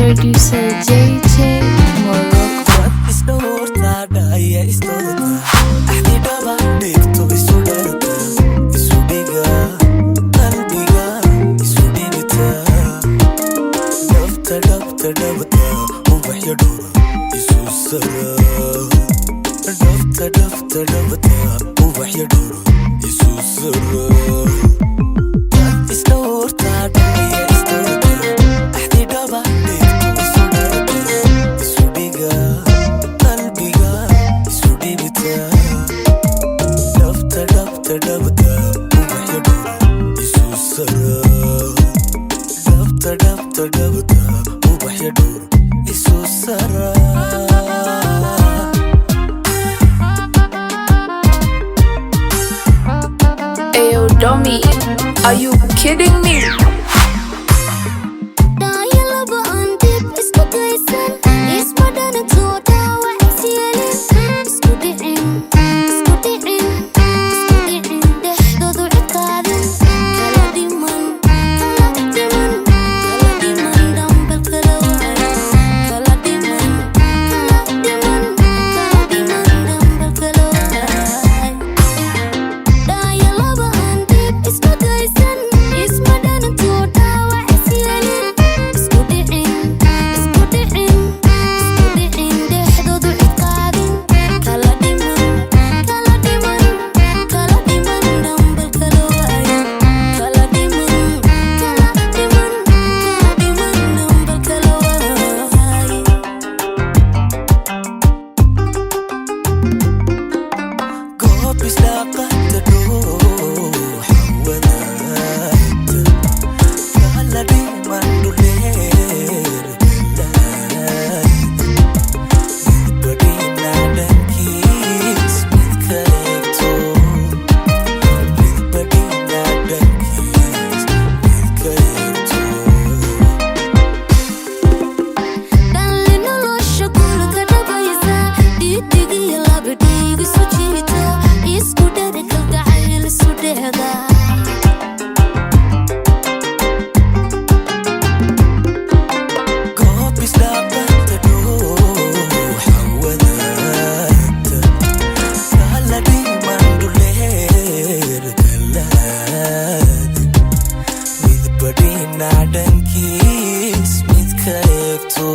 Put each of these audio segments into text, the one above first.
Producer JJ Morocco. Isdhowrtaadhaya isdoodata, axdidhaba dhigto isu dharta, isu dhiga qalbiga, isu dhigta dhabta dhabta dhabta, ubaxyo dhowra isu sara, dhabta dhabta dhabta, ubaxyo dhowra isu sara. Isdhowrtaadhaya isdoodata, axdidhaba dhigto isu dharta, isu dhiga qalbiga, isu dhibta dhabta dhabta dhabta, ubaxyo dhowra isu sara, dhabta dhabta dhabta, ubaxyo dhowra isu sara. Ayo, dummy, are you kidding me? Dhaayalaba aan dib isku daysan, isma dhanantoo dhaawac isyeelin, isku dhicin, isku dhicin, isku dhicin, dhexdoodu cid qaadin, kala dhiman, kala dhiman, kala dhiman, dhambal kala waay, kala dhiman, kala dhiman, kala dhiman, dhambal kala waay. Dhaayalaba aan dib isku daysan, isma dhanantoo dhaawac isyeelin, isku dhicin, isku dhicin, isku dhicin, dhexdoodu cid qaadin, kala dhiman, kala dhiman, kala dhiman, dhambal kala waay, kala dhiman, kala dhiman, kala dhiman, dhambal kala waay. Goob isdhaaqata dhuuxa wadaagta, kala dhiman dhuleer galaad, midba dhinac dhankiis mid ka eegto, midba dhinac dhankiis mid ka eegto. Dhalli nolosha kulka dhabaysa, dhiidigiyo labadhiig isu jiito, isku dheri kalgacayl isu dheeda. Goob isdhaaqata dhuuxa wadaagta, kala dhiman dhuleer galaad, midba dhinac dhankiis mid ka eegto,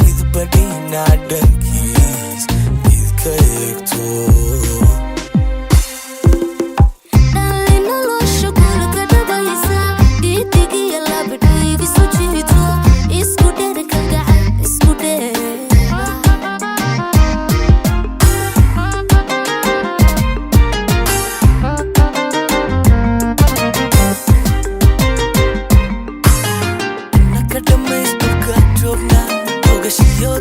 midba dhinac dhankiis mid ka eegto. Dhalli nolosha kulka dhabaysa, dhiidigiyo labadhiig isu jiito, isku dheri kalgacayl isku dheeda. Naka dhammaysturka joogna ogashiyo.